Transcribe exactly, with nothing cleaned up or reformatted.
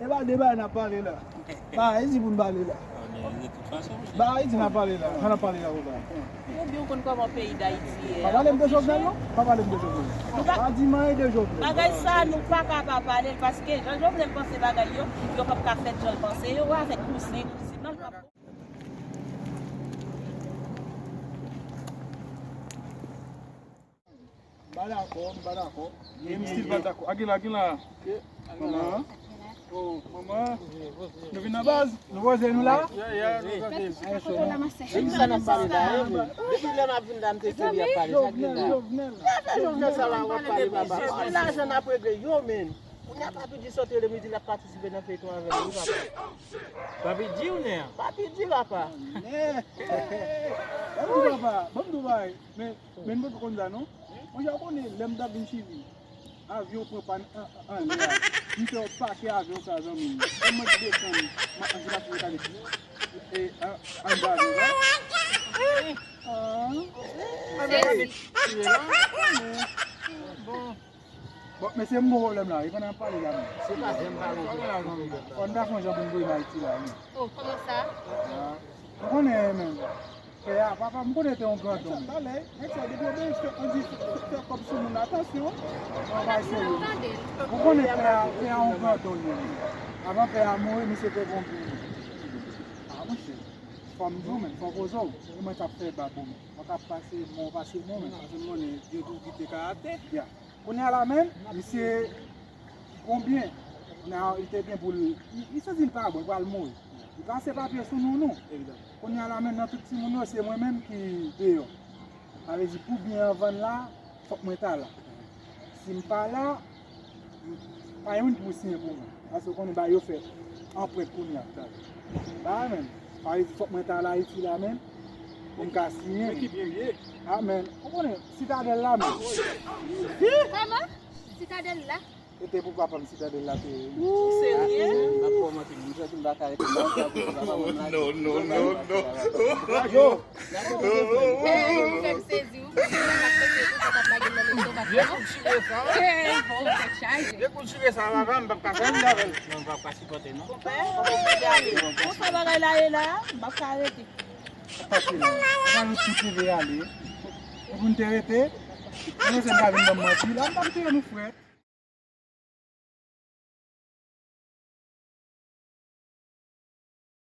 E pa de bagay n ap pale la. Pa Ayiti pou n pale la. Ba Ayiti n ap pale la. Sa n ap pale la konsa? Ou byen konn kòman peyi Dayiti ye. Pa pale m de Jovenel non. Pa pale m de Jovenel. Pa di m anyen de Jovenel. Bagay sa nou pa ka pa pale l paske jan Jovenel panse bagay yo, yo p ap ka fèt jan l panse yo avèk kouzen kouzin nan. M pa dakò, m pa dakò. E m still pa dakò. Agila, Agila. Manman. Oh, manman. Nou vin nan baz. Nou poze nou la. Ya, ya, nou poze. Menm sa n ap pale la, e vre. Depi lè m ap vin la, m te tande y ap pale. Jovenel, Jovenel. Afè Jovenel sa la w ap pale, papa. Se lajan n ap regle yo, menm. Kounye a Papi Di sot rele m, li di l ap patisipe nan feyton avè m, wi, papa. Papi Di ou Nè? Papi Di, papa. Nè. Ban m di papa, ban m di w bagay. Men, men m poko konn sa, non. Monchè, ou konnen, lè m t ap vin Chili, avyon pran pàn an, an, anlè a. M fè yon pakè avyon sa, zanmi m. E mwen k desann, m ap antre nan mekanik. E, an, anndan avyon sa. Ah. An mekanik, la. Bon. Bon, mesye, m gon pwoblèm la wi, pandan n ap pale la menm. Se pa jan m pale la, zanmi. Fò n ta fè yon jan pou n voye m Ayiti la wi. Oh, kòman sa? Ah, ou konnen menm. Pè a, papa, m konnen te yon grandon menm. Talè, nèg sa depi yo bezwen fè, on di fè, fè kòb sou moun, atansyon. Yon bagay serye. Ou konnen pè a, pè a yon grandon li menm. Avan pè a mouri, misye te gon byen. Ah, monchè, fò m di w menm, fò poze w. E mwen k ap fè bab ou menm. Mwen k ap pase, mwen pase mwen menm. Pase mwen, gen tou kite karaktè. Ya. Kounye a la menm, misye konbyen? Kounye a, li te gen pou l, li, li santi l pa bon, li pral mouri. Li pase papye sou nou, nou. Kounye a la menm, nan tout timoun yo, se mwen menm ki deyò. Sa vle di, pou byen an vann la, fòk mwen ta la. Si m pa la, m, pa gen moun pou siyen pou mwen. Paske w konnen bagay yo fè anprent kounye a. Bagay menm. Sa vle di, fòk mwen ta la Ayiti la menm, pou m ka siyen. Men ki byen li ye. Ah, men, ou konnen, Sitadèl la menm. Kòman? Sitadèl la? E te pou papa m Sitadèl la te ye. Ou serye? M ap kòmante, m santi m pa ka rete, m ap kòmante, papa m la. Non, non, non, non, non. Yo! Eh, ou fè m sezi, ou fè m sezi, ou fè m lage nan lestomak, non? Dekoutire sa. Eh, bon, ou tèt chaje. Dekoutire sa, papa, m p ap ka fè anyen avè l. Non, m p ap ka sipòte, non. Konpè, konpè, ou vle ale. Konsa bagay la ye la, m p ap ka rete. Pase la. Sa nou tout leve ale. Pou n te rete, nou se n ta vin ban m manti la, m t ap tire nou frèt.